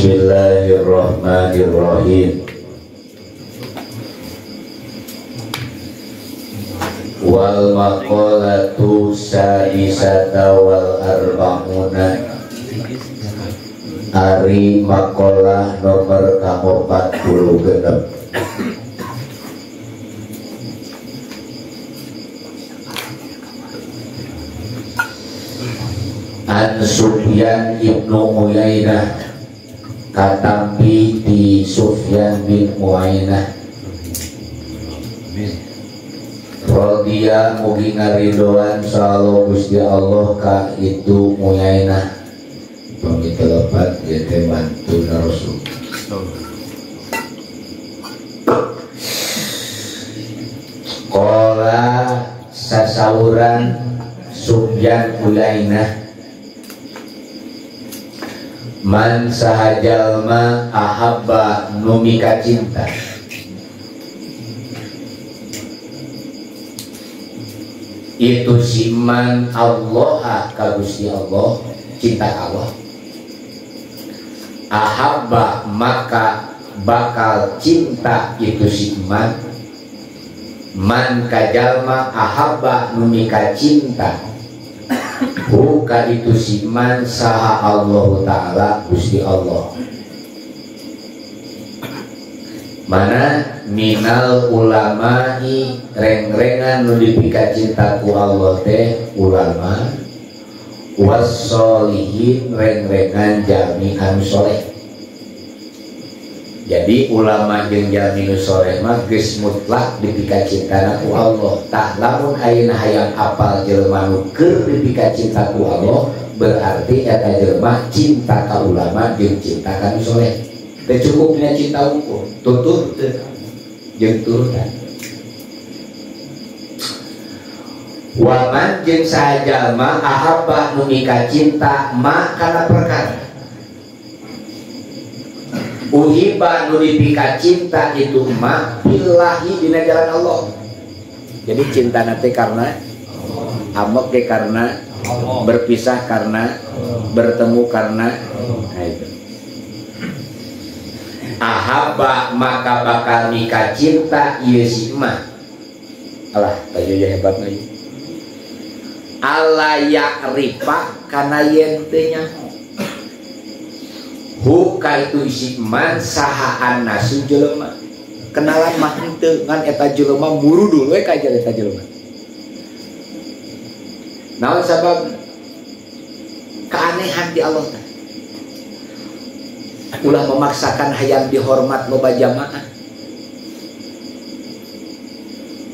Bismillahirrahmanirrahim. Wal maqalatu sadisata wal arba'una. Ari maqalah nomor 46. An Sufyan ibnu Uyainah, katampi di Sufyan bin Uyainah radhiya mugi ngaridoan sallallahu Gusti Allah ka itu Uyainah. Pami telepat ieu teh mantuna Rasul. Qala sasauran Sufyan Uyainah, man sahajalma ahabba numika cinta itu siman Allah ka Gusti Allah, cinta Allah. Ahabba maka bakal cinta itu siman man kajalma ahabba numika cinta buka itu siman saha Allah Ta'ala Gusti Allah. Mana minal ulama'i reng-rengan nu dipika cinta ku Allah teh ulama, wassolihin reng-rengan jalmi anu soleh. Jadi ulama jeung jalmi nu soleh mah geus mutlak dipika cintana ku Allah. Tah lamun ayeuna hayang apal jelema nu keur dipika cinta ku Allah, berarti eta jelema cinta ka ulama jeung cinta ka nu soleh. Teu cukup dina cinta ukur, tutur teu jeung turutan. Waman jeung sajalma ahabba nu mika cinta ma kana perkara uhiba nu dipika cinta itu ma billahi dina jalan Allah. Jadi cinta nanti karena amok ge karena berpisah karena bertemu karena, nah itu. Ahabba maka bakal mika cinta ieu si ma. Alah, tadi ya hebat lagi. Ala ya'rifa kana yen teu nyaho huka itu isi man saha annasu jelema. Kenalan mah henteu ngan eta jelema murudul we ka eta jelema. Naon sabab keanehan di Allah teh. Ulah memaksakan hayang dihormat loba jamaah,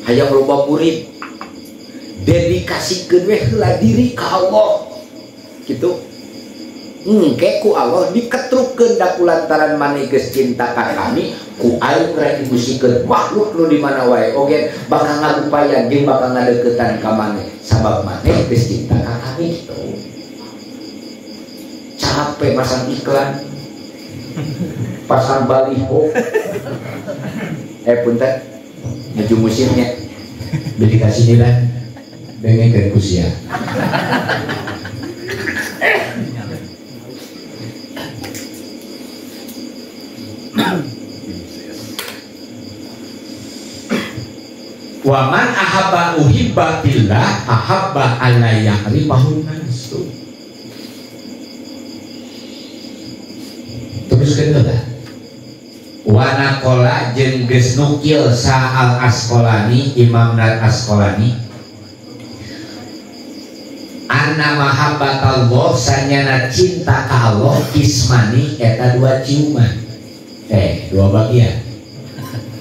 hayang loba murid, dedikasikeun we heula diri ka Allah gitu. Engke ku Allah diketrukeun da kulantaran maneh geus cinta ka kami, ku aing rek digusikeun makhluk nu di mana wae oge bakal ngagupayan jeung bakal ngadeuketan ka maneh sabab maneh geus cinta ka kami gitu. Capek masang iklan, pasang baliho, punten menuju musimnya beli kasih nilai dengekeun ku sia. Waman ahabba uhibba billah ahabba alla ya'rifahu nasu. Terus kedua, wanakola jeung geus nukil sa al Asqalani, Imam Al Asqalani, anna mahabbatallah sanyana cinta ka Allah kismani eta dua ciuman, dua bagian.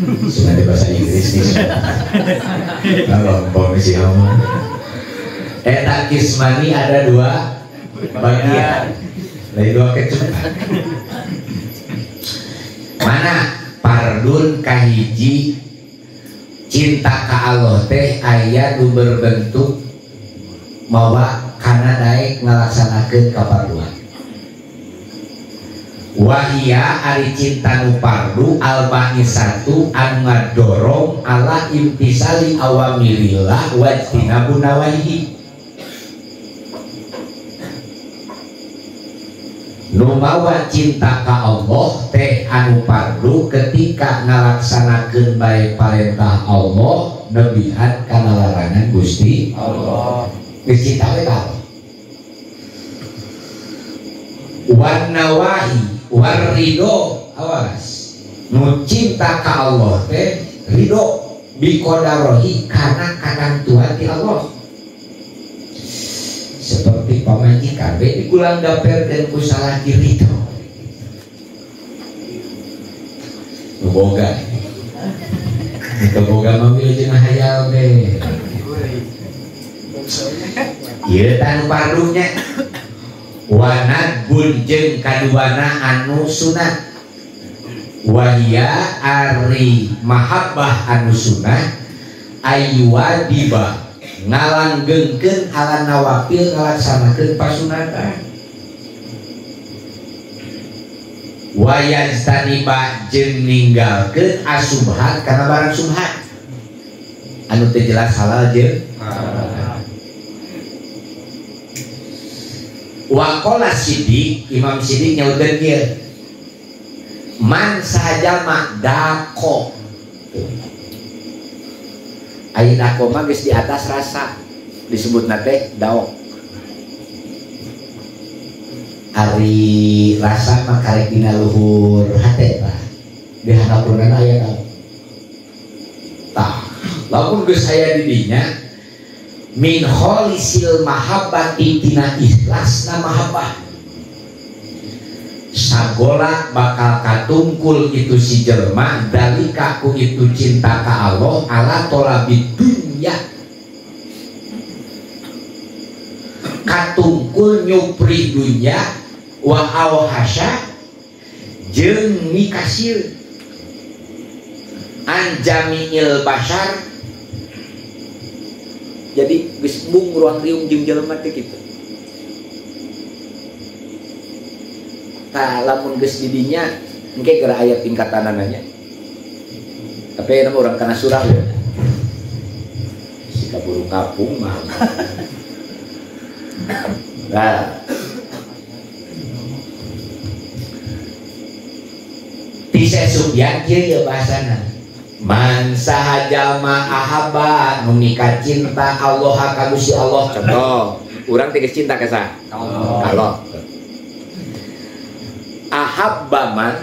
Sudah di bahasa Inggris nih. Kalau komisi ngomong eta kismani ada dua bagian, dari dua kecupan. Mana pardun kahiji cinta ka Allah teh aya nu berbentuk mawa kana daek ngalaksanakeun kaparduan. Wahia ari cinta nu pardu al-ba'isatu anu ngadorong ala imtisali awamirillah wajtinabu nawahihi. Nu mawa cinta ka Allah teh anu pardu ketika ngalaksanakeun bae parentah Allah nebihan kana larangan Gusti Allah. Geus cinta we ka Allah. Wan nawahi war ridho, awas. Nu cinta ka Allah teh ridho biqadarohi kana katantuan ti Allah. Seperti pamajikan we dikulang daper dan ku salaki ridho. Nu boga. Nu boga mah wilujeng hayal we. Ieu tah nu pardunya. Wanad bun jeung kaduana anu sunat. Wahia ari mahabbah anu sunah ayyuadiba ngalanggengkeun ala nawafil ngalaksanakeun pasunatan. Wayajtaniba jeung ninggalkeun asubhat kana barang subhat anu teu jelas halal jeung haram. Waqala Siddiq, Imam Siddiq nyaurkeun kieu, man sahaja dako. Ayeuna dako mah geus di atas rasa, disebutna teh daok. Ari rasa mah karek dina luhur hate tah. Di handapeunana aya daok. Tah, lamun geus aya di dinya min kholisil mahabbati tina ikhlasna mahabbah. Sagola bakal katungkul itu si jelma dalika ku itu cinta ka Allah ala tolabi dunya. Katungkul nyupri dunya wa awhasya jeung mikasir anjamiil bashar. Jadi geus bung ruang riung jeung jelema teh kitu. Tah lamun geus di dinya engke geura aya tingkatanananya. Tapi ayeuna mah urang kana surah ya. Si kaburu kapung mah. Nah. Ti Sufyan kieu ye bahasana. Man sahajalma ahabba nu mika cinta Allah ka Gusti Allah. Contoh, urang teh geus cinta ka saha? Allah. Ahabba man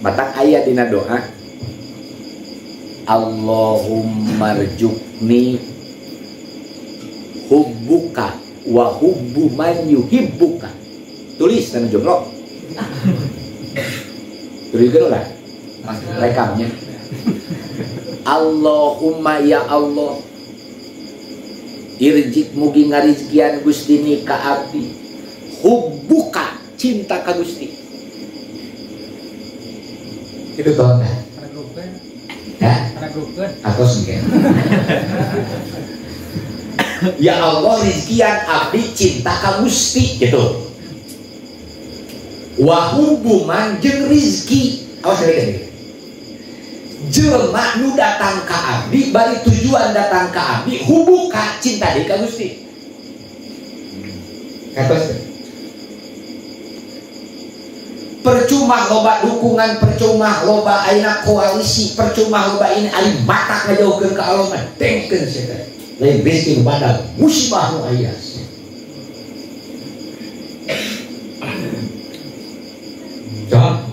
matak aya dina doa Allahumma rjukni hubbuka wa hubbu man yuhibbuka. Tulis dan jomlo. Tuliskeun lah rekamnya. Allahumma ya Allah irjik mugi ngarizkian Gusti ni ka abdi hubbuka cinta ka Gusti. Itu tahun dah. Hah? Atau sengken. Ya Allah rizkian abdi cinta ka Gusti gitu. Wa hubbu man jeung rizki. Awas lagi. Jelema nu datang ka abdi bari tujuan datang ka abdi hubuka cinta deui ka Gusti. Katos teh. Percuma loba dukungan, percuma loba ayeuna koalisi, percuma loba ini ari matak ngajauhkeun ka Allah mah tengkeun sia teh. Lain rezeki nu badag, musibah nu aya. Contoh.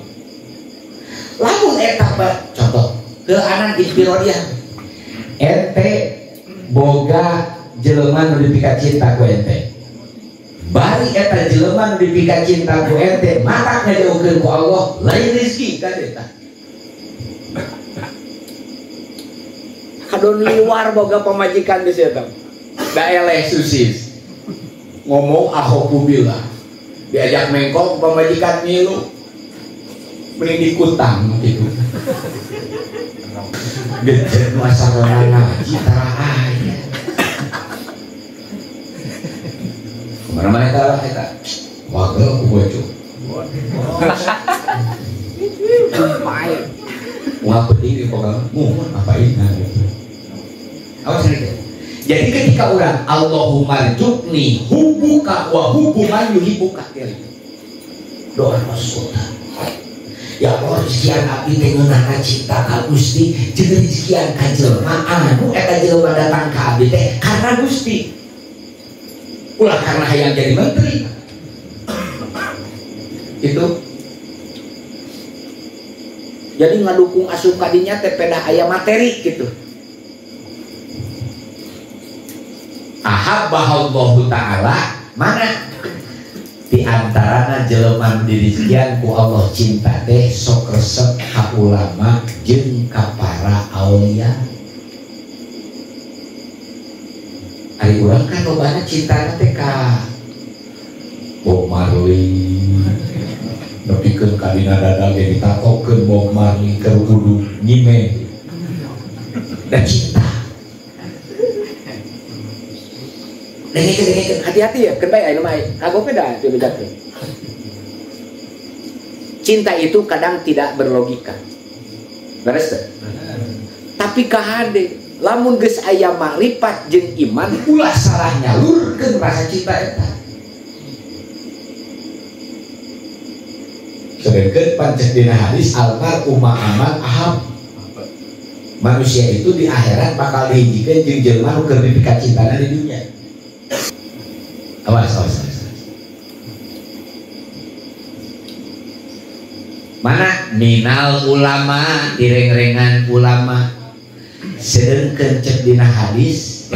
Lamun eta contoh keanan inpirodiah. Ente boga jelema nu dipika cinta ku ente. Bari eta jelema nu dipika cinta ku ente matak ngajauhkeun ku Allah lain rezeki ka eta. Kadon liwar boga pamajikan di situ. Da eleh susis. Ngomong ahoku billah. Diajak mengkok pamajikan milu. Mending dikutang gitu. Gejen masalah ngaji tara aya. Kemana-mana eta eta. Wagel ku bojo. Wah penting di program. Muhun apain gitu. Awas sedikit. Jadi ketika orang Allahumma rjukni hubbuka wa hubbu man yuhibbuka. Doa Rasul. Ya Allah rezekian abdi teh ngeunahna cinta ka Gusti jeung rezekian ka jelema anu eta jelema datang ka abdi teh karena Gusti. Ulah karena hayang jadi menteri. Itu. Jadi ngadukung asup kadinya teh pedah aya materi gitu. Ahabbahallahu ta'ala mana? Di antarana jelema dirizikian ku Allah cinta teh sok resep ka ulama jeung ka para aulia. Ari urang kan lobana cintana teh ka Bob Marley. Nepikeun ka dina dada ge ditatokeun Bob Marley keur kudu nyime. Da cinta. Dengekeun hati-hati ya, keun bae ayeuna mah kagok da dibejakeun. Cinta itu kadang tidak berlogika. Beres teh? Tapi kahade lamun geus aya makrifat jeung iman ulah salah nyalurkeun rasa cinta eta. Sedengkeun pancet dina hadis almar'u ma'aman ahab. Manusia itu di akhirat bakal dihijikeun jeung jelema nu keur dipika cintana di dunia. Awas, awas, awas. Mana minal ulama direng-rengan ulama. Sedengkeun cek dina hadis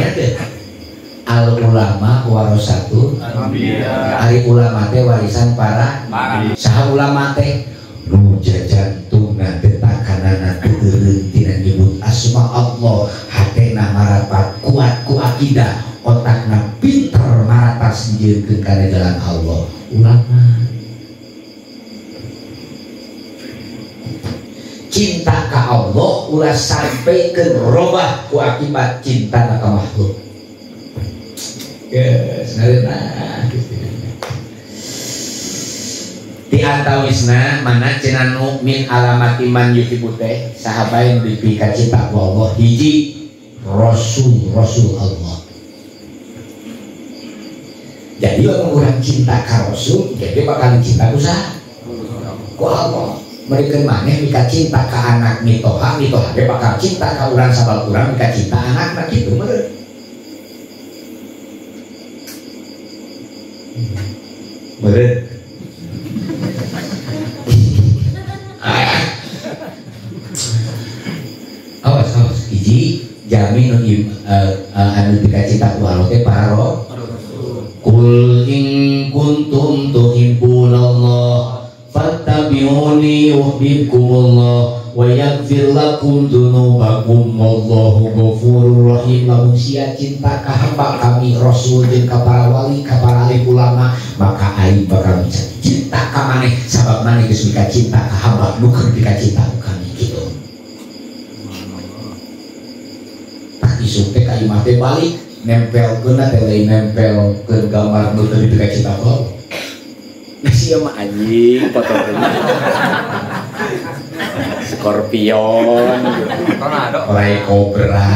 al ulama warasatul anbiya. Ari ulama teh warisan para saha ulama teh nu jajantungna teh takanana teu eureun tina nyebut asma Allah, hatena marapat kuat ku akidah, otakna pinter maratas dijieunkeun kana jalan Allah. Ulama cinta ka Allah ulah sampai ke robah ku akibat cinta ka makhluk. Yes, di antawisna mana cenah nu min alamati man yuhibbu teh sahabat nu dipika cinta ku Allah hiji rasul rasul Allah. Jadi lamun urang cinta ka rasul jadi bakal cinta ku saha? Ku Allah. Mereka maneh mika cinta ka anak mitoha, mitoha ge bakal cinta ka urang sabab urang mika cinta anakna kitu meureun. Meureun. Awas awas hiji jami nu anu dika cinta ku Allah teh para Kul in kuntum tuhibbunallaha fattabi'uni yuhibbukumullah wa yaghfir lakum dzunubakum wallahu ghafurur rahim. Lamun sia cinta ka hamba kami rasul jeung ka para wali ka para alim ulama maka aing bakal bisa cinta ka maneh sabab maneh geus mika cinta ka hamba nu keur dika cinta ku kami kitu. Tah isuk teh ka imah teh balik nempelkeun teh lain nempelkeun gambar nu teu dipika cinta ku Allah. Sia mah anjing fotokeun. Scorpion, tornado, ray kobra.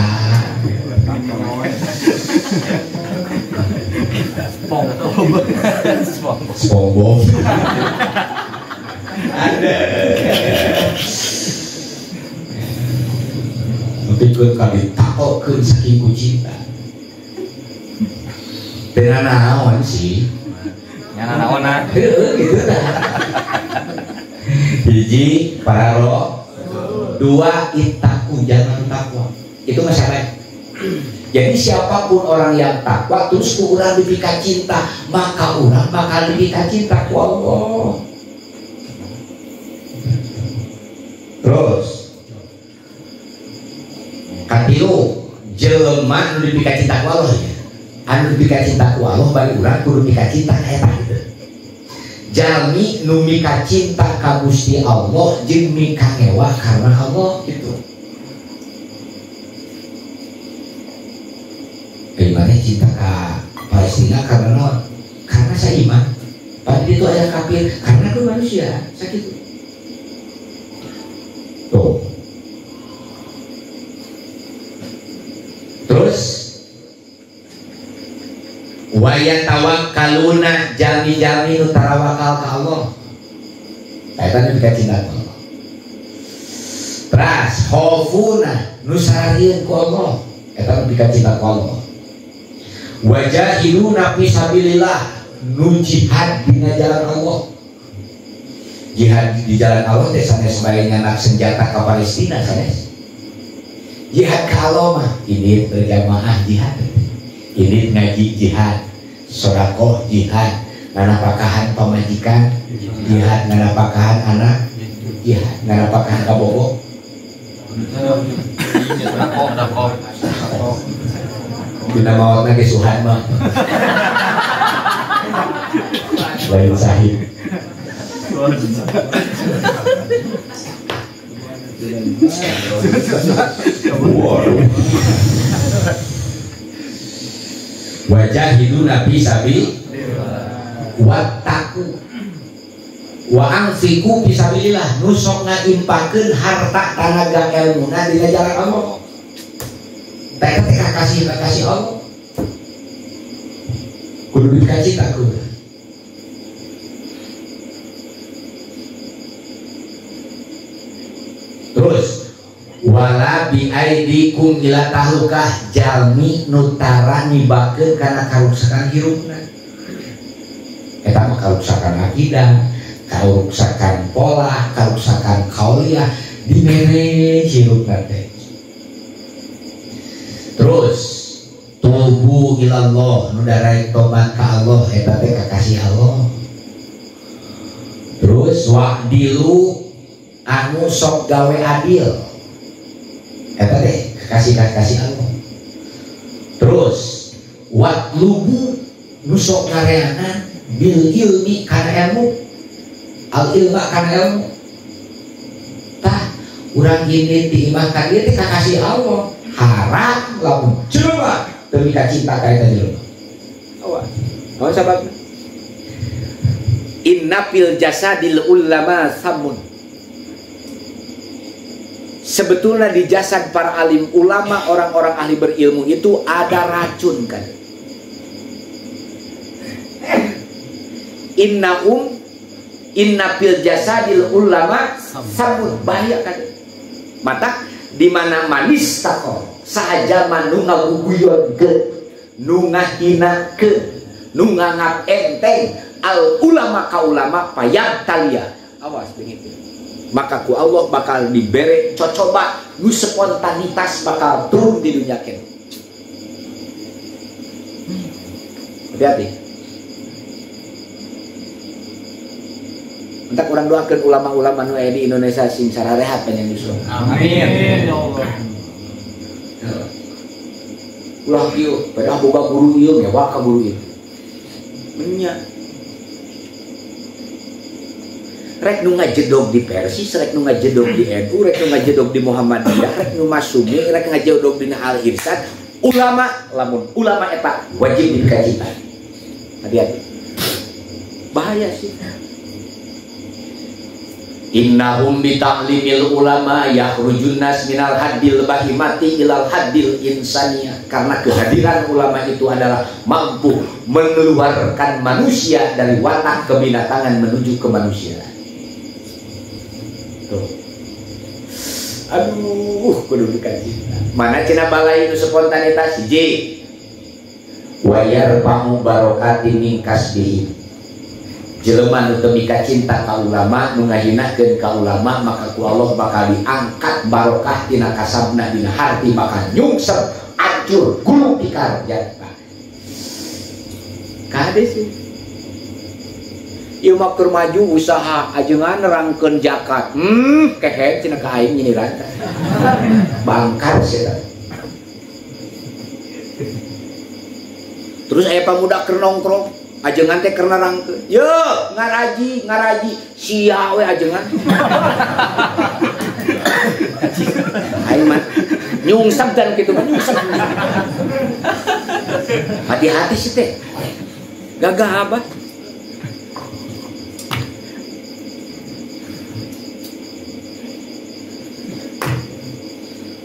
SpongeBob. Ada. Nepikeun ka ditakokeun saking ku cinta. Teu naon sih? Nyana naonna. Heueuh kitu tah. Hiji para roh, dua ittaqu jangan takwa. Itu masalah. Jadi siapapun orang yang takwa terus ku urang dipika cinta, maka urang bakal dipika cinta ku Allah. Terus katilu jelema nu dipika cinta ku Allah ya. Anu dipika cinta ku Allah bari urang kudu mika cinta ka eta gitu. Jalmi nu mika cinta ka Gusti Allah jeung mika ngewa karena Allah gitu. Gimana cinta ka Palestina karena naon? Karena saya iman. Padahal itu aya kafir karena aku manusia sakit. Tuh. Terus wa yatawakkaluna jalmi-jalmi nu tarawakal ka Allah. Eta nu dikacinta ku Allah. Teras khofuna nu sararieun ku Allah. Eta nu dikacinta ku Allah. Wajahiduna fi sabilillah nu jihad dina jalan Allah. Jihad di jalan Allah teh sanes bae nyanak senjata ka Palestina sanes. Jihad ka Allah mah ini berjamaah jihad. Ini ngaji jihad, sedekah jihad, nganapakahan pamajikan jihad, nganapakahan anak jihad, nganapakahan kabogoh. Dina maotna ge suhan mah. Lain sahih. Wajahiduna fi sabil wattaqu wa anfiqu fi sabilillah nu sok ngaimpakeun harta tanaga elmuna dina jalan Allah. Teh teh kakasih Allah. Kudu dikacita ku. Terus wala bi aidikum ila tahlukah jalmi nutara nibakeun kana karuksakan hirupna. Eta mah karuksakan akidah, karuksakan pola, karuksakan kauliah dimere hirupna teh. Terus tubu ilallah nu daraek tobat ka Allah eta teh kakasih Allah. Terus wa'dilu anu sok gawe adil eta teh kakasih Allah. Terus watlubu nu sok ngareanan bil ilmi kana ilmu, al ilma kana ilmu. Tah urang ini di imah ka dieu teh kakasih Allah. Haram lamun jelema teu mika cinta ka eta jelema. Awas. Naon sababna? Inna fil jasadil ulama samun. Sebetulnya di jasad para alim ulama, orang-orang ahli berilmu itu ada racun kan. Inna fil jasadil ulama samun, bahaya kan. Mata di mana manis tako sahaja nu ngaguguyon ke, nu ngahina ke, nu ngangap enteng al ulama ka ulama payag talia. Awas begitu. Maka ku Allah bakal dibere cocoba nu spontanitas bakal turun di dunia ken. Hati-hati. Entak urang doakeun ulama-ulama nu aya di Indonesia sing sararehat panjang yuswa. Amin. Ya Allah. Ulah kieu, padahal boga guru ieu ngewa ka guru ieu. Menya. Rek nu ngajedog di Persis, rek nu ngajedog di NU, rek nu ngajedog di Muhammadiyah, rek nu Masumi, rek ngajedog dina Al Irsyad, ulama lamun ulama eta wajib dikajian. Hati-hati. Bahaya sih. Innahum bita'limil ulama yakhrujun nas minal haddil bahimati ilal haddil insaniyah. Karena kehadiran ulama itu adalah mampu mengeluarkan manusia dari watak kebinatangan menuju kemanusiaan. Tuh. Aduh, kudu dikaji. Mana cenah balai nu spontanitas hiji. Wa yarfa'u barokati min kasbihi. Jelema nu teu mika cinta ka ulama, nu ngahinakeun ka ulama, maka ku Allah bakal diangkat barokah tina kasabna dina harti bakal nyungsep, hancur, gulung tikar jatuh. Kade sih. Ieu mah keur maju usaha ajengan nerangkeun zakat. Kehe cenah ka aing nyiniran. Bangkar sih. Terus aya pamuda keur nongkrong, ajengan teh keur nerangkeun. Ye, ngaraji, ngaraji, sia we ajengan. Aing mah nyungsep dan kitu mah nyungsep. Hati-hati sih teh. Gagah abah.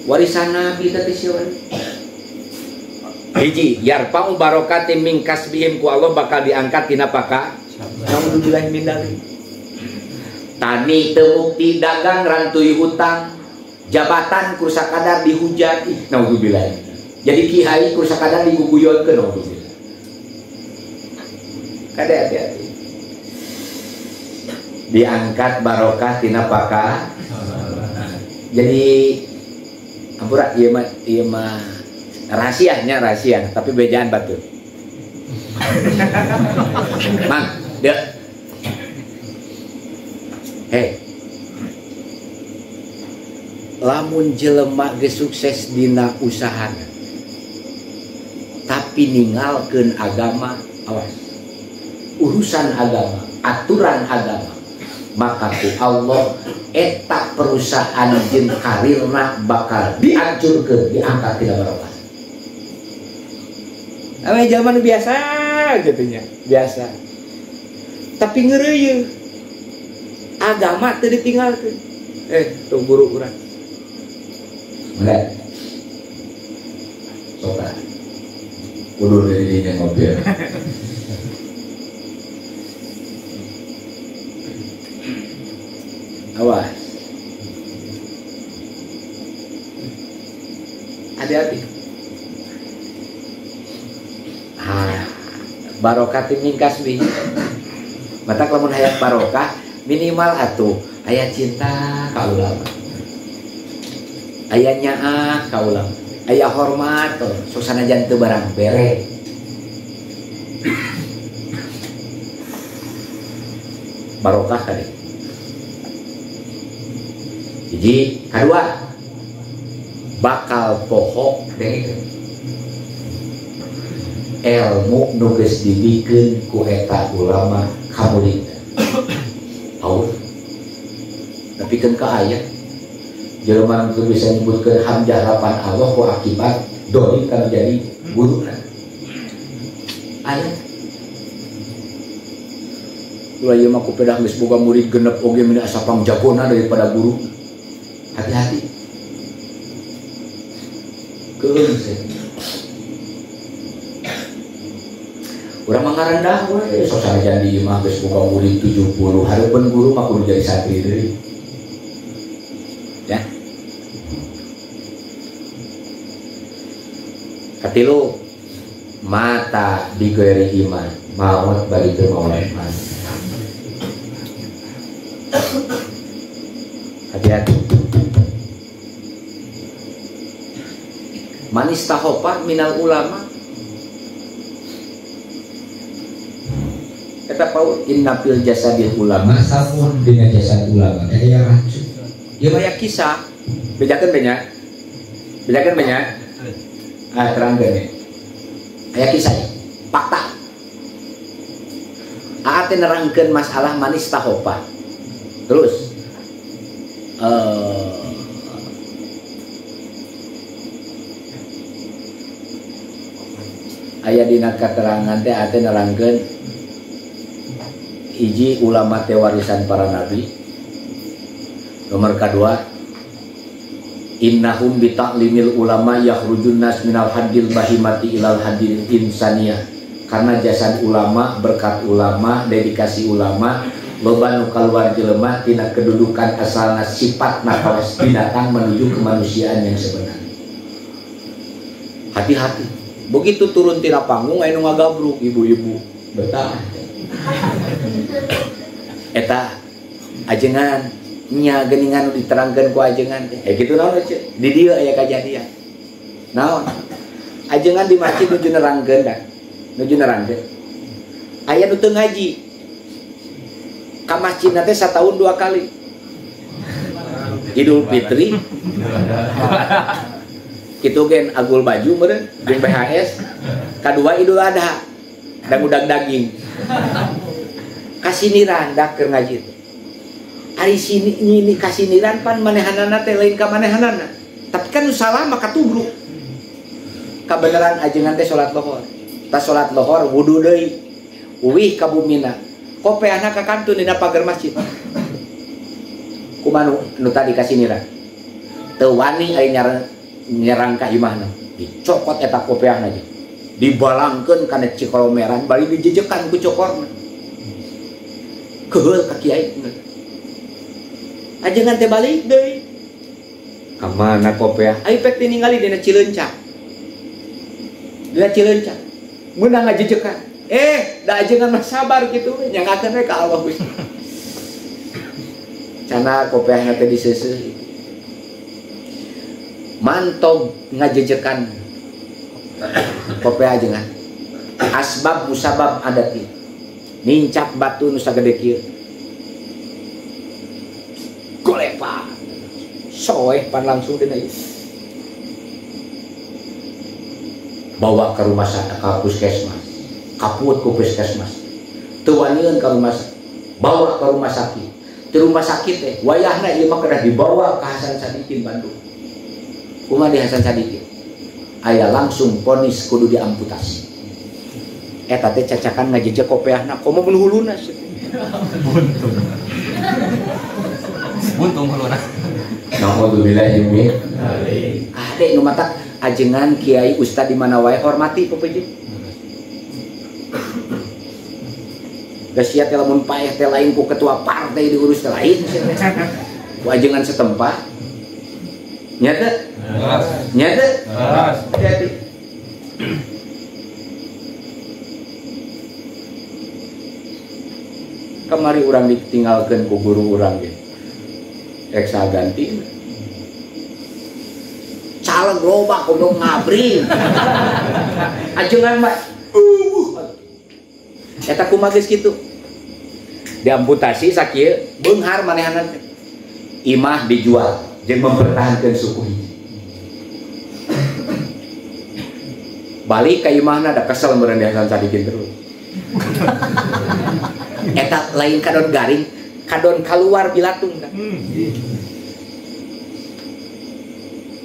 Warisan Nabi teh siapa? Hiji, yarfa'u barokati min kasbihim, ku Allah bakal diangkat tina paka. Naudzubillahi min dzalik. Tani teu mukti, dagang rantui hutang, jabatan kur sakadar dihujat, naudzubillah. Jadi kiai kur sakadar diguguyonkeun, naudzubillah. Kade hati-hati. Diangkat barokah tina paka. Jadi ampura ieu mah rahasianya rahasia, tapi bejaan batu. Mang, dia. Hei. Lamun jelema geus sukses dina usahana, tapi ninggalkeun agama, awas. Urusan agama, aturan agama, maka ku Allah eta perusahaan jeung karirna bakal dihancurkeun, diangkat tidak barokah. Namanya zaman biasa gitunya, biasa. Tapi ngeureuyeun. Agama teu ditinggalkeun. Tuh guru urang. Enggak. Sopan. Kudu dari dinya ngopi. Awas. Hati-hati. Barokah timingkas bi. Matak lamun hayang barokah minimal atuh aya cinta ka ulama. Aya nyaah ka ulama. Aya hormat sok sanajan teu barang bere. Barokah kade. Hiji, kadua bakal poho dengekeun. Ilmu nu geus dibikeun ku eta ulama ka muridna. Aur. Nepikeun ka aya jelema nu bisa nyebutkeun hamzah lapan Allah ku akibat dolim kana jadi guruna. Aya. Ulah ieu mah ku pedah geus boga murid genep oge meni asa pangjagona daripada guru. Hati-hati. Keun sih. Urang mah ngarendah we, sok sanajan di imah geus boga murid 70, hareupeun guru mah kudu jadi santri deui. Ya. Katilu mata digoeri iman, maot bari teu mawa iman. Hati-hati. Manis tahopa minal ulama. Kata Paul, inna fil jasadil ulama samun dina jasad ulama aya racun. Ieu mah kisah. Bejakeun banyak. Bejakeun banyak. Ah terangkeun ya. Aya kisah ya. Fakta. Aa teh nerangkeun masalah manis tahopa. Terus aya dina katerangan teh ate nerangkeun hiji ulama teh warisan para nabi. Nomor kedua, innahum bita'limil ulama yakhrujun nas minal haddil bahimati ilal haddil insaniyah. Karena jasad ulama, berkat ulama, dedikasi ulama, loba nu kaluar jelema tina kedudukan asalna sifat nakawas binatang menuju kemanusiaan yang sebenarnya. Hati-hati. Begitu turun tina panggung aya nu ngagabruk ibu-ibu. Betah. Eta ajengan nya geuningan diterangkeun ku ajengan teh. Kitu naon cenah? Di dieu aya kajadian. Naon? Ajengan di masjid nuju nerangkeun dah. Nuju nerangkeun. Aya nu teu ngaji. Ka masjidna teh satahun 2 kali. Idul Fitri. Kitu gen agul baju meureun jeung PHS. Kadua Idul Adha. Dan udang daging. Kasiniran dah keur ngaji teh. Ari sini ini kasiniran pan manehanana teh lain ka manehanana. Tapi kan nu salah maka tubruk. Kabeneran ajengan teh salat lohor. Tas salat lohor wudu deui. Uwih ka bumina. Kopeahna ka kantun dina pagar masjid. Kumaha nu tadi kasiniran. Teu wani aya nyerang ka imahna. Dicokot eta kopeahna jeung. Dibalangkeun kana cikolomeran bari dijejekan ku cokorna. Keheul ka kiai. Ajengan teh balik deui. Ka mana kopeah? Ai pek diningali dina Cileunca. Dina Cileunca. Meunang ngajejekan. Da ajengan mah sabar kitu nyangkakeun we ka Allah Gusti. Cana kopeahna teh diseuseuh. Mantog ngajejekan kopeah ajengan. Asbab musabab adat ieu. Nincak batu nu sagede kieu. Golepa. Soeh pan langsung dina ieu. Bawa ke rumah sakit ke puskesmas. Kaput ku puskesmas. Teu wanian ka rumah sakit. Bawa ke rumah sakit. Di rumah sakit teh wayahna ieu mah kedah dibawa ke Hasan Sadikin Bandung. Kumaha di Hasan Sadikin? Aya langsung ponis kudu diamputasi. Eta teh cacakan ngajejek kopeahna komo mun huluna sih. Buntung. Buntung huluna. Nauzubillah min dzalik. Ade nu matak ajengan kiai ustad di mana wae hormati pepeje. Geus sia teh lamun paeh teh lain ku ketua partai diurus teh lain sia teh. Ku ajengan setempat. Nya teh? Nya teh? Hati-hati. Kamari urang ditinggalkeun ku guru urang ge. Rek saganti. Caleg loba kudu ngabri. Ajengan mah eta kumaha geus kitu. Diamputasi sakieu beunghar manehna teh. Imah dijual jeung mempertahankeun suku hiji. Balik ka imahna da kesel meureun di Hasan Sadikin terus. Eta lain kadon garing, kadon keluar bilatung dah.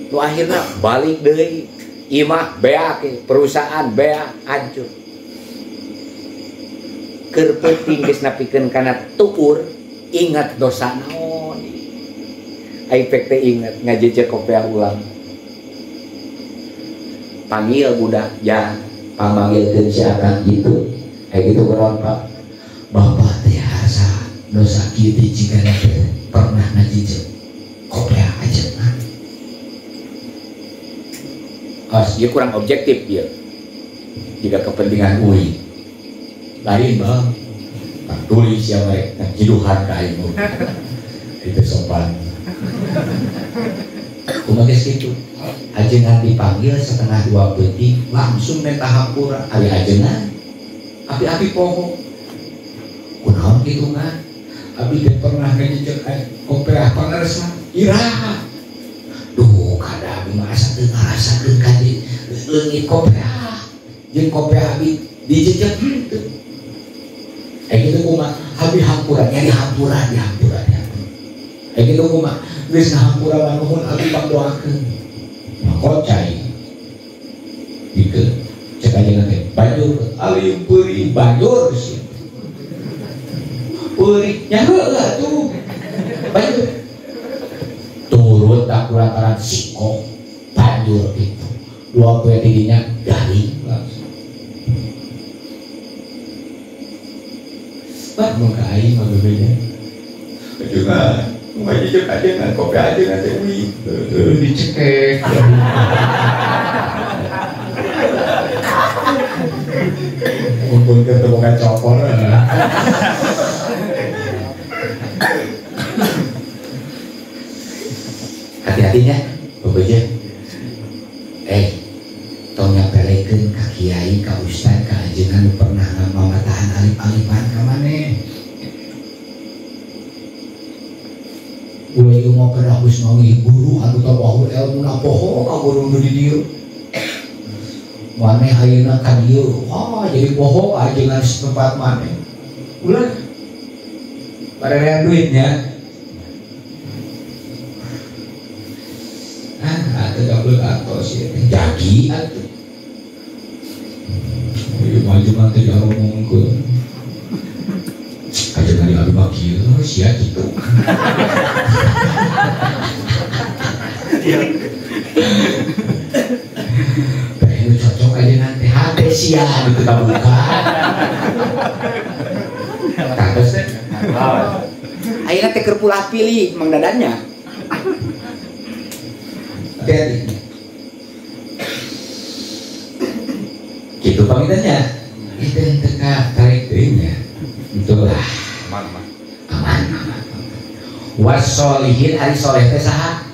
Nu akhirna balik deui, imah beak, perusahaan beak hancur. Keur peuting geus napikeun kana tuur, ingat dosa naon. Ai pek teh ingat ngajejek kopeah ulang. Panggil budak, ya, pamanggilkeun si akang gitu. Kayak gitu kunaon, Pak? Bapak teh asa dosa kieu teh jigana teh pernah ngajejek kopeah ajengan. As ieu kurang objektif ieu. Jika kepentingan UI. Lain bang, tak tulis ya mereka, tak kiduhan ka aing. Itu sopan. Kumaha geus kitu? Ajengan dipanggil 1:30 peuting langsung minta hampura. Ari ajengan api-api poho. Kunaon kitu mah? Abi teh pernah ngajejek kopeah pangarsa. Iraha. Duh, kada abi mah asa teu ngarasakeun ka di leungit kopeah. Jeung kopeah abi dijejek kitu. Kitu kumaha? Abi hampura, nyari hampura, dihampura, dihampura. Kitu kumaha? Geus ngahampura mah nuhun abi pangdoakeun. Kocai. Dikeun cek ajengan teh banjur alim peuri banjur sih. Peuri nya heueuh atuh. Banjur. Turun tak kulantaran siko banjur gitu. Dua poe didinya garing langsung. Bah mun ka aing mah bebenya. Ajengan, ngajejek ajengan kopi ajengan teh uih. Dicekek. Mumpun ketemu kan copor. Hati-hatinya, bebeja. Tong nyapelekeun ka kiai, ka ustad, ka ajengan nu pernah ngamamatahan alif-alifan ka maneh. Ulah ieu mah kedah geus manggih guru anu tabahur elmuna poho ka guru nu di dieu. Maneh ayeuna ka dieu, wah jadi poho ajengan setempat maneh. Ulah barerean duitnya. Ah, atuh gableuk atos ieu teh jagi atuh. Ieu mah ajengan teh diaromongkeun. Ajengan di abi mah kieu sia kitu. Pengen cocok ajengan teh hate sia gitu kabuka. Katos teh. Ayeuna teh keur pulah pilih Mang Dadannya. Hati-hati. Gitu pamitannya. Itu yang teka tarik dirinya. Itulah. Aman, aman. Aman, aman. Wasolihin ari soleh teh saha?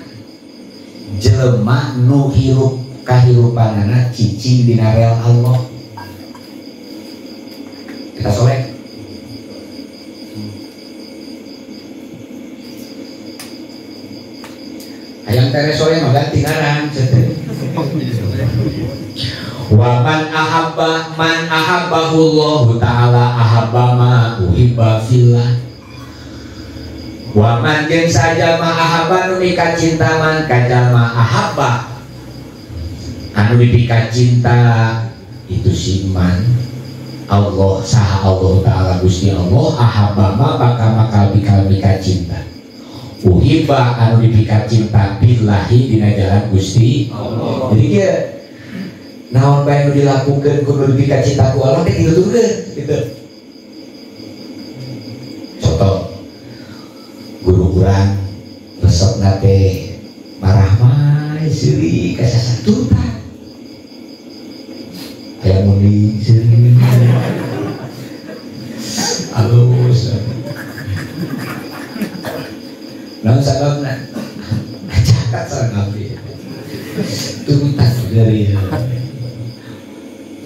Jelema nu hirup kahirupanana cicing dina rel Allah. Kita soleh. Hayang tere soleh mah ganti ngaran. Wa man ahabba man ahabbahullahu ta'ala ahabba ma uhibba fillah. Wa man jeung sajama ahabba nu mika cinta man kajama ahabba anu dipika cinta itu si man Allah saha Allah ta'ala Gusti Allah ahabba ma bakal bakal mika cinta uhibba anu dipika cinta billahi dina jalan Gusti Allah. Jadi kieu naon bae nu dilakukeun kudu dipika cinta ku Allah teh dituturkeun gitu. Contoh guru urang resepna teh marah mah seuri ka sasatutan aya muni seuri alus naon sababna catat sareng abdi turutan dari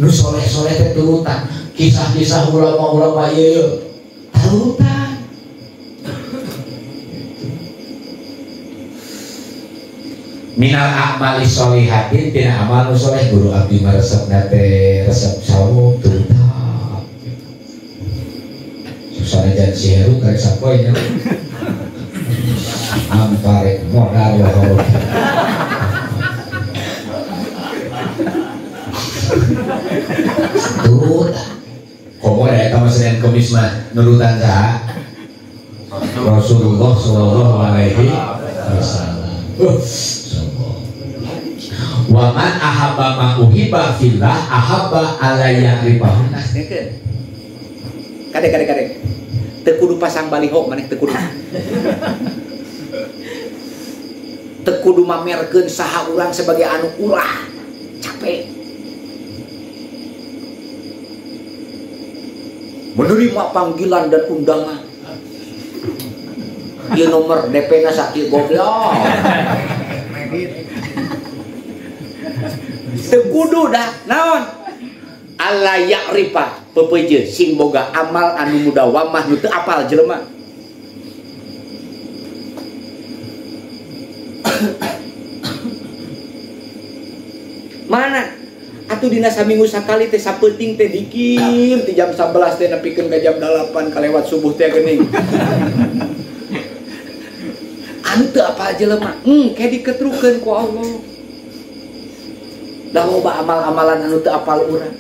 nu soleh-soleh teh turutan kisah-kisah ulama-ulama ieu turutan. Minal a'mali sholihatin tina amal nu soleh guru abdi mah resepna teh resep saum turutan susana jan si Heru karek sapoe nya amparek modal wa turutan komo da eta mah Senin Kemis mah nurutan saha Rasulullah sallallahu alaihi wasallam. Wa man ahabba ma uhibba fillah ahabba ala ya'rifahu. Kade kade kade. Teu kudu pasang baliho maneh teu kudu. Teu kudu mamerkeun saha urang sebagai anu ulah. Capek. Menerima panggilan dan undangan. Ieu nomor DP-na sakieu goblok. Teu kudu dah naon alla ya'rifa pepeje sing boga amal anu mudawamah nu teu apal jelema. Mana atuh dina saminggu sakali teh sapeuting teh dikir ti jam 11 teh nepikeun ka jam 8 kalewat subuh teh geuning. Anu teu apal jelema, ke diketrukeun ku Allah. Dah loba amal-amalan anu teu apal urang.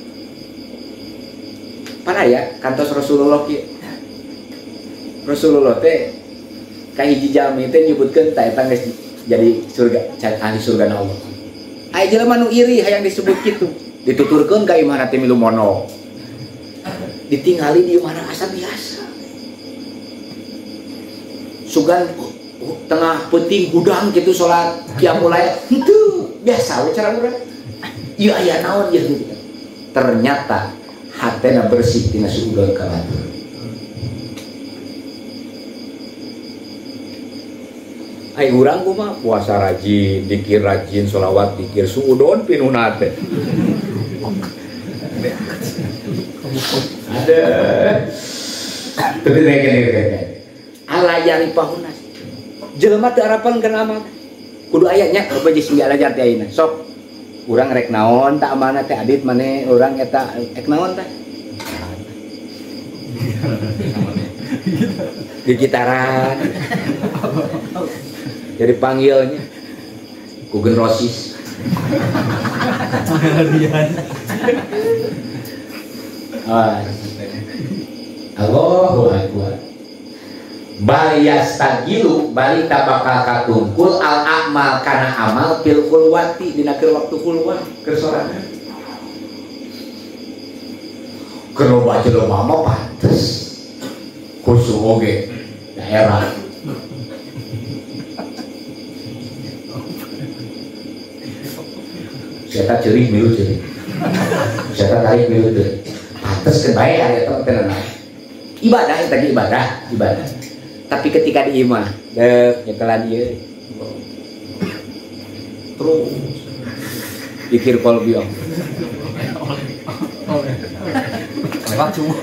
Pana ya kantos Rasulullah kieu. Rasulullah teh ka hiji jalmi teh nyebutkeun ta eta geus jadi surga, ahli surga na Allah. Aya jelema nu iri hayang disebut kitu. Dituturkeun ka imahna teh milu mono. Ditingali di imahna asa biasa. Sugan tengah peuting hudang kitu salat qiyamul lail. Henteu, biasa we cara urang. Ieu aya naon ieu gitu. Ternyata hatena bersih tina suudon ka batur. Ai urang kumaha puasa rajin, dikir rajin, sholawat dikir, suudon pinuhna teh. Ada. Tapi reken. Ala yarifahunas. Jelema teu arapan kana amal. Kudu aya nya apa jeung sing diajar teh ayeuna. Sok urang rek naon tak amanah teh adit maneh urang eta rek naon teh di gitaran jadi panggilnya kugen rosis. Allahu akbar. Bal yastagilu bali tabakal katungkul al amal kana amal fil khulwati dina keur waktu khulwah keur sorangan. Keur loba jelema mah pantes khusyuk oge daerah. Siapa ceurik milu ceurik. Siapa tarik milu teurik. Pantes keun bae aya teh teu naon. Ibadah eta ge ibadah, ibadah. Tapi ketika di imah, deuk nyekelan ieu. Terus pikir kolbi. Lewat cuma.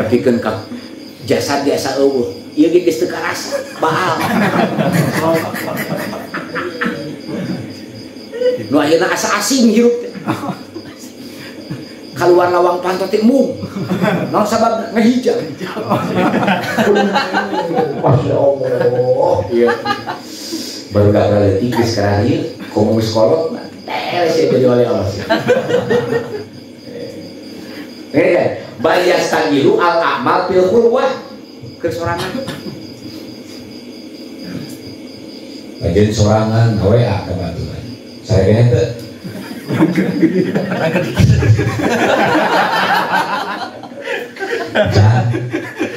Nepikeun ka jasad biasa eueuh. Ieu ge geus teu karasa, baal. Nu akhirna asa asing hirup teh. Kaluar lawang panto teh mung. Naon sababna ngahijab. Masya Allah. Iya. Baru gagal leutik geus karena ieu komo geus kolot mah teles ya jadi wali Allah. Ngerti kan? Bayastagilu al amal fil khulwah keur sorangan. Bagian sorangan WA ka baturan. Saregena teu.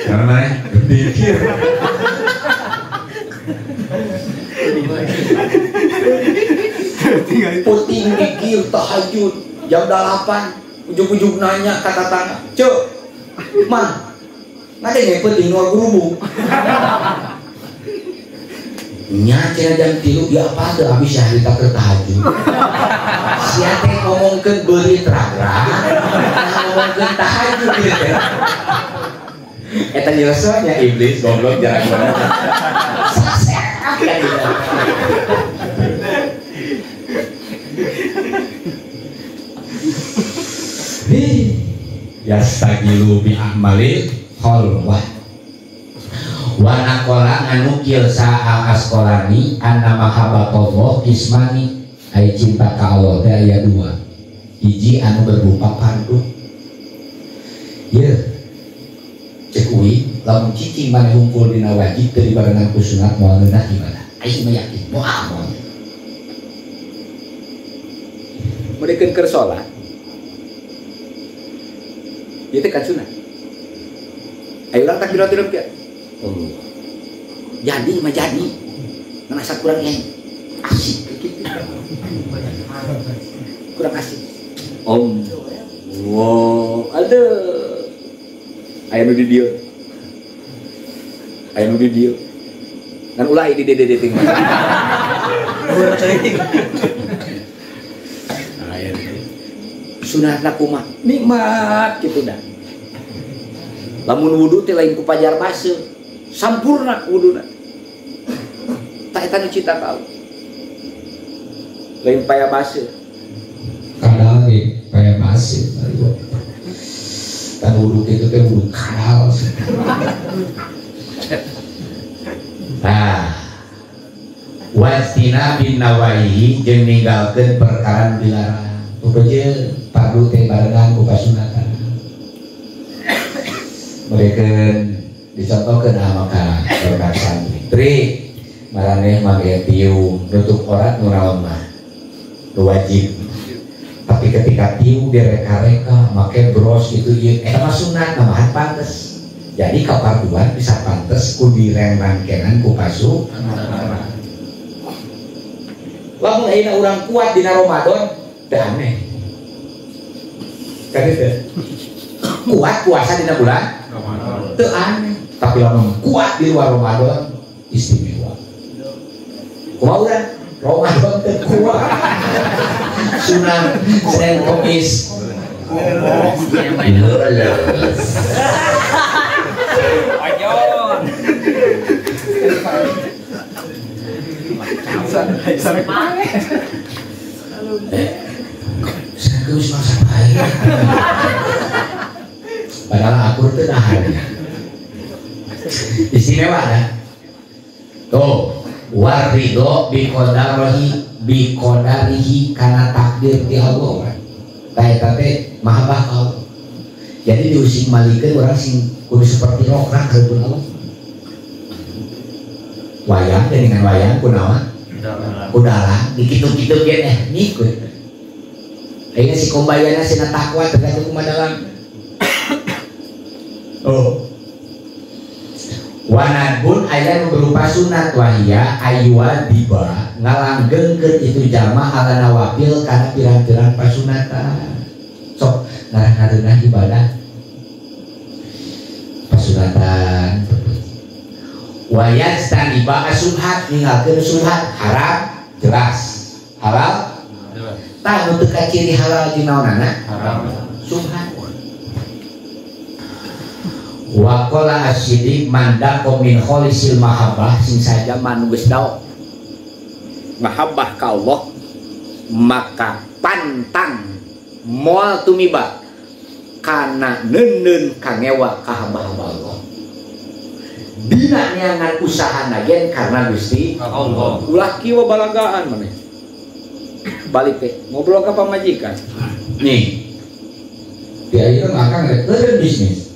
Karena mana? Berpikir. Puting mikir tahajud jam 8 ujug-ujug nanya kata tangga, "Cek, mah, ngadenge penting nu gerubuk." Nya cenah jam 3 dia apa teu habis harita keur tahajud. Sia teh ngomongkeun beurit ragra, ngomongkeun tahajud ieu teh. Eta nyelesanya iblis goblok jarang banget. Yastagilu bi a'malil khalwah. Wa naqala nganukil sa'a asqalani anna mahabbatullah ismani. Ai cinta ka Allah teh aya dua. Hiji anu berupa fardu. Ieu cek uing lamun cicing maneh hungkul dina wajib teu dibarengan ku sunat moal ngeunah ibadah. Aing mah yakin moal moal. Meureun keur salat. Ieu teh kan sunat. Ayo urang takbiratul ihram kieu. Oh. Jadi mah jadi. Ngerasa kurang yang asik gitu. Kurang asik. Om. Wow, aduh. Aya nu di dieu. Aya nu di dieu. Ngan ulah di dieu ting. Aya sunatna kumaha? Nikmat kitu dah. Lamun wudu teh lain ku pajar baseuh. Sampurna wuduna. Tak eta nu cinta ka Allah. Lain paya baseuh. Kadal ge paya baseuh. Kan wudu kitu teh wudu kadal. Nah, wastina bin nawaihi jeung ninggalkeun perkara dilarang. Upaya fardu teh barengan ku kasunatan. Mereka dicontohkeun maka berkat santri. Tri maraneh make tiung nutup orat nu naon mah. Nu wajib. Tapi ketika tiung direka-reka make bros itu ieu eta mah sunat nambahan pantes. Jadi kaparduan bisa pantes ku direng-rangkenan ku pasu. Lamun ayeuna urang kuat dina Ramadan teu aneh. Kan itu. Kuat puasa dina bulan Ramadan. Teu aneh. Tapi lamun kuat di luar Ramadan istimewa. Kumaha urang? Ramadan teu kuat. Sunan Senin Kamis. Senin masa baik. Padahal aku teu nahan. Istimewa dah. Tuh, waridho bi qadarihi bi qadarihi kana takdir ti Allah. Tah eta teh mahabbah ka Allah. Jadi diusing malikeun urang sing kudu seperti rokrah hareupeun Allah. Wayang teh dengan wayang kunaon? Kudalang dikitu-kitu ge teh ngikut. Ayeuna si kombayana sina takwa tergantung kumaha dalang. Oh. Wanadbun aya nu berupa sunat wahia aywa diba ngalanggengkeun itu jalma ala nawafil kana pirang-pirang pasunatan. Sok ngarah-ngareunah ibadah pasunatan. Wayastaniba asubhat ninggalkeun subhat haram jelas halal tah nu teu kaciri halal jeung naonana haram subhat. Wa qala asyidi mandaqo min khalisil mahabbah sing saja manu geus daok mahabbah ka Allah maka pantang moal tumiba kana neunneun kangewa ka hamba-hamba Allah dina neangan usaha nagen karena Gusti Allah. Ulah kieu balagaan maneh balik teh ngobrol ka pamajikan nih di ayeuna mah akang rek eureun bisnis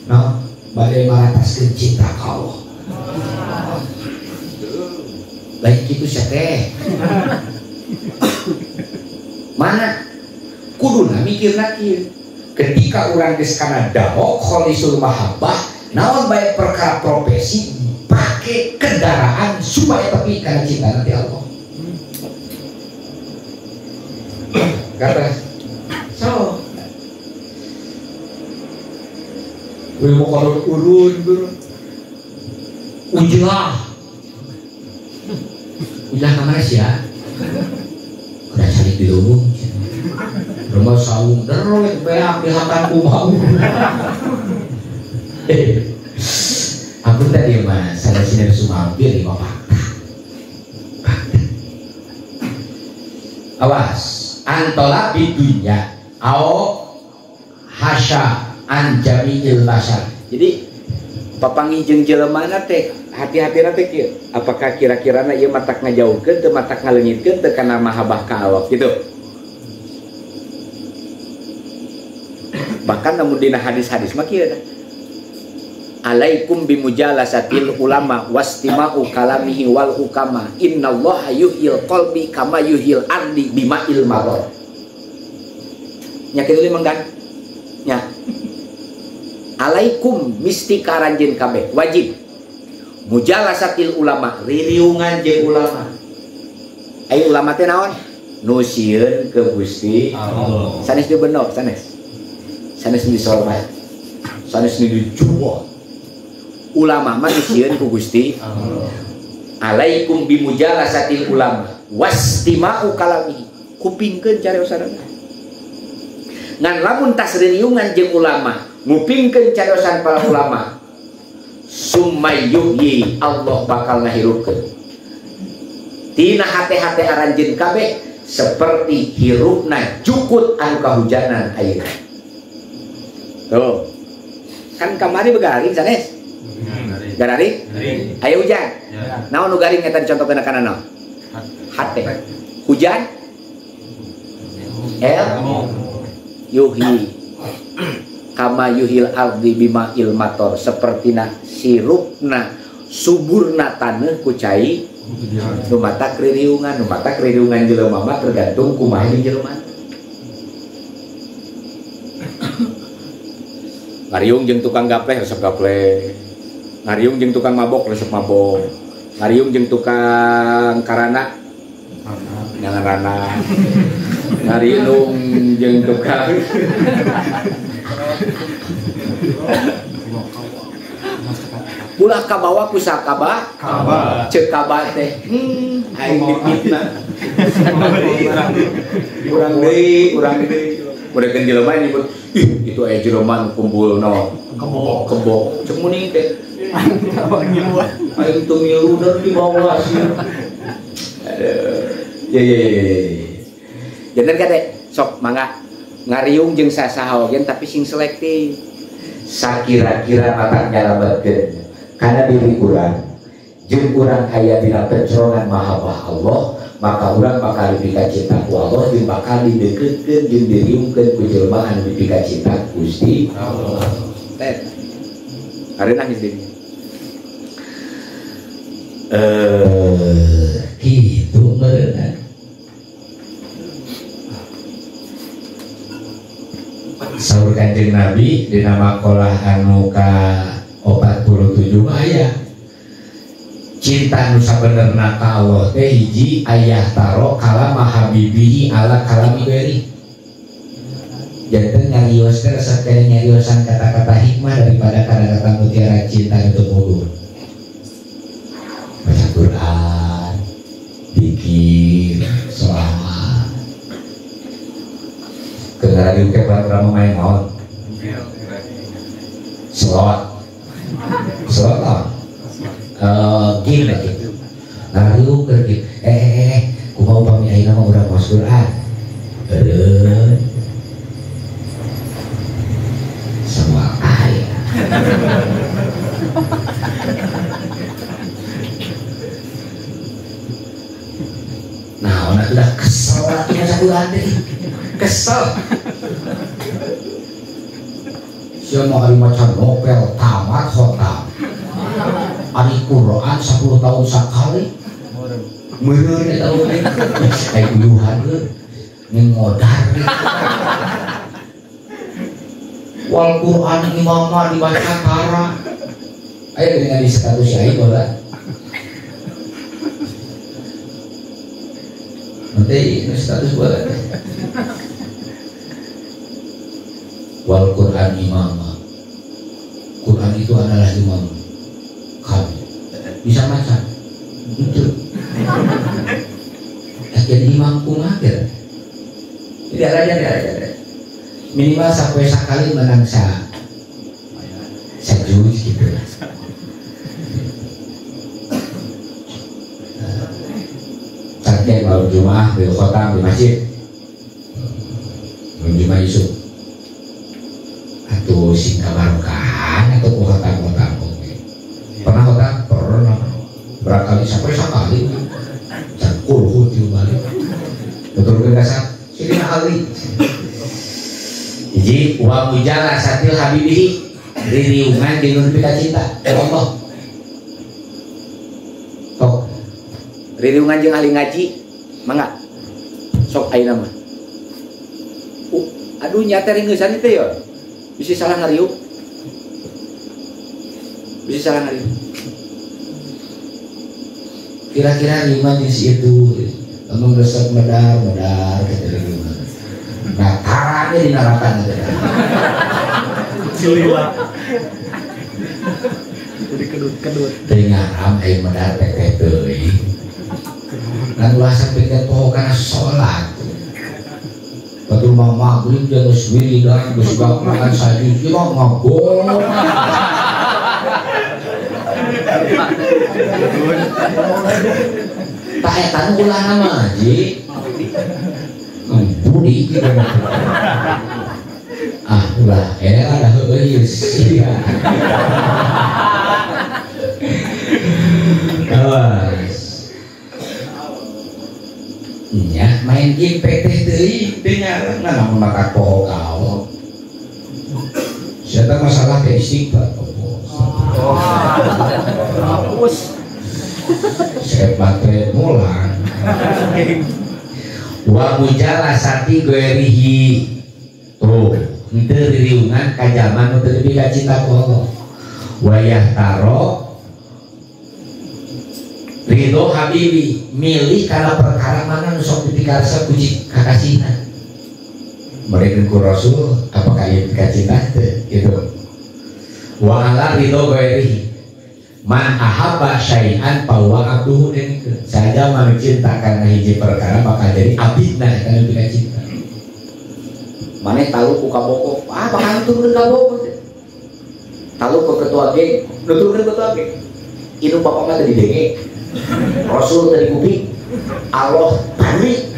no bade marataskeun cinta ka Allah lain kitu sia teh mana kuduna mikirna kieu ketika urang geus kana daok kholisul mahabbah naon bae perkara profesi pakai kendaraan supaya tepi karena cinta nanti Allah. Kata so mau kalau urun urun ujilah ujilah kamar sih ya udah cari di lubung rumah saung derek beak di hakan kumau. Aku tadi mas, sana sini sumampir lima fakta. Fakta. Awas, antola bidunya, ao hasya anjamiil basar. Jadi papanggih jeung jelemana teh hati-hati teh kieu. Apakah kira-kirana ieu matak ngajauhkeun teu matak ngaleungitkeun teu kana mahabbah ka Allah gitu. Bahkan namun dina hadis-hadis mah kieu tah. Alaikum bimujalasatil ulama wastima'u kalamihi wal hukama innallaha yuhyil qalbi kama yuhyil ardi bima'il maghar. Nya kitu limang dan nya. Alaikum misti karanjeun kabeh wajib mujalasatil ulama ririungan jeung ulama. Ai ulama teh naon? Nu sieun ke Gusti Allah. Sanes di beno sanes. Sanes di sorban. Sanes di dijual. Ulama mah disieun ku Gusti Allah. Alaikum bimujalasatil ulama wastima'u kalamihi. Kupingkeun cariosanana. Ngan lamun tas ririungan jeung ulama, ngupingkeun cariosan para ulama, summa yuhyi Allah bakal ngahirupkeun. Tina hate-hate aranjeun kabeh seperti hirupna jukut anu kahujanan ayeuna. Tuh. Kan kamari begaring sanes? Garing? Ayo hujan. Naon nu garing eta dicontohkeun kana naon? Hate. Hujan? El yuhi kama yuhil ardi bima ilmator sepertina sirupna suburna taneuh ku cai nu matak ririungan, nu matak ririungan jelema mah tergantung kumaha jeung jelema. Ngariung jeung tukang gapleh resep gapleh. Ngariung jeung tukang mabok resep mabok. Ngariung jeung tukang karana jangan rana. Ngariung jeung tukang ulah kabawa ku sakaba ceuk kaba teh aing dipitnah urang deui urang deui mereka jelema nyebut ih itu aya jelema nu kumpul naon kebo kebo ceuk muni teh aing teu milu dan dibawa sih. Aduh ya ya ya janten kade sok mangga ngariung jeung sasaha oge tapi sing selektif sakira-kira matak nyalametkeun kana diri urang jeung urang aya dina pencorongan mahabbah Allah maka urang bakal dipika cinta ku Allah jeung bakal dideukeutkeun jeung diriungkeun ku jelema anu dipika cinta Gusti Allah. Teh hari nangis deui. Kitu meureunna. Saur Kanjeng Nabi dina makalah anu ka 47 mah aya. Cinta nu sabenerna ka Allah teh hiji ayah taro kalama habibihi ala kalami ghairi. Janten nyarios teh resep keneh nyariosan kata-kata hikmah daripada kata-kata mutiara cinta itu bodoh. Baca Quran, zikir, sholawat. Kendaraan diuke barang main naon? Selawat. Selawat naon? Game gitu. Nah, riuk keur game. Kumaha upami ayeuna mah urang maos Quran. Eureun. Semua aya. Nah, orang udah kesel atuh maca Quran teh. Kesel. Sia mau hari maca novel tamat khotam. Ari Quran 10 tahun sekali. Meureun eta teh. Ai uyuhan euy. Ngodar. Wal Quran imama dibaca tara. Ayo dengan di status aing bola. Nanti ini status bola. Wal Quran imama. Quran itu adalah imam kami. Bisa maca. Betul. Jadi imam kumaha ya? Tidak ada, tidak ada. Minimal sampai sekali menang sajus gitu. Target malam Jumat di kota di masjid. Malam Jumat isuk. Atau sing kabarokahan atau kota-kota oke. Pernah kota? Pernah. Berkali sampai sekali. Cangkul tiup balik. Betul kan? Sini Ali. Jadi wa mujalasatil habibihi ririungan jeung nu dipika cinta Allah. Tok. Ririungan jeung ahli ngaji mangga. Sok ayeuna mah. Aduh nyata ringeusan teh ya. Bisi salah ngariuk. Bisi salah ngariuk. Kira-kira lima jeung si itu lamun resep medar-medar kitu ririungan. Nah, taranya di neraka gitu. Cilila. Jadi kedut-kedut. Teu ngaram aya medar teh teuing. Lan ulah sampe ka poho kana salat. Batur mah magrib jeung geus wiridan geus makan sajus ieu mah ngagolong. Tah eta nu ulah mah ji. Budi gitu. Ah ulah era dah heueuh sia. Awas. Nya main game PT deui teu nyareuna namun maka poho ka Allah. Sia teh masalah ke istighfar. Hapus. Saya baterai mulang. Wa mujalasati ghairihi. Tuh, henteu ririungan ka jalma nu teu dipika cinta ku Allah. Wayah taro ridho habibi, milih kana perkara mana nu sok dipikaresep ku kakasihna. Mereka ku Rasul apakah ieu dipika cinta teu gitu. Wa ala ridho ghairihi. Man ahabba syai'an fa huwa abduhu denikeun. Saja manu cinta kana hiji perkara bakal jadi abidna eta nu dipika cinta. Maneh talu ku kaboko, ah bakal nuturkeun kaboko teh. Talu ku ketua geng, nuturkeun ketua geng. Indung bapak mah teu didenge. Rasul teu dikuping. Allah tadi.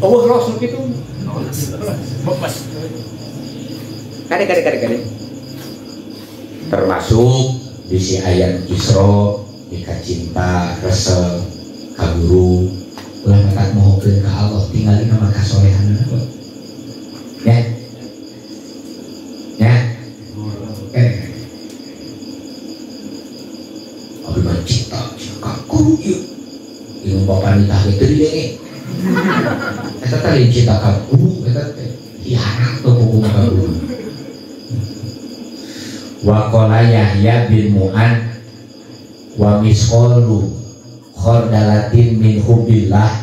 Eueuh Rasul kitu. Bepas. Kade kade kade kade. Termasuk di si ayat Isra dika cinta resep ka guru ulah matak mohokeun ka Allah tinggalin nama kasolehanna ya ya abdi mah cinta ka guru ieu ieu bapa nitah teu didenge eta teh lain cinta ka guru eta teh hianat teu kumaha ka guru. Wa qala Yahya bin Mu'an wa misqalu khardalatin min hubbillah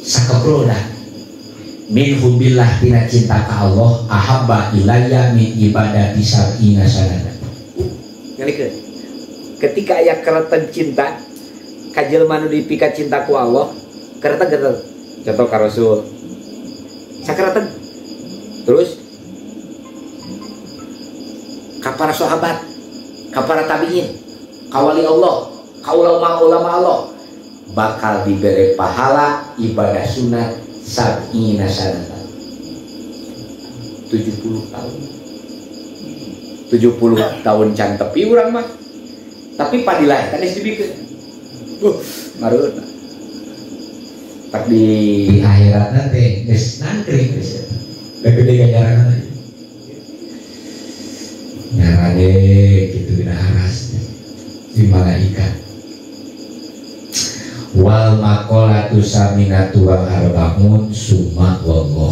sakabrona min hubbillah tina cinta ka Allah ahabba ilayya min ibadati sab'ina sanata. Ngalikeun ketika aya keretan cinta ka jelema nu dipika cinta ku Allah keretan keretan contoh ka Rasul sakeretan terus ka para sahabat ka para tabiin ka wali Allah ka ulama-ulama Allah bakal diberi pahala ibadah sunat sab'ina sanata 70 tahun 70 tahun can tepi urang mah tapi padilah kan geus dibikeun mareuna tak di akhirat nanti geus nangkring geus gede ganjaran nyarane kitu dina aras di malaikat wal maqalatu saminatu wal arbaun summa wallahu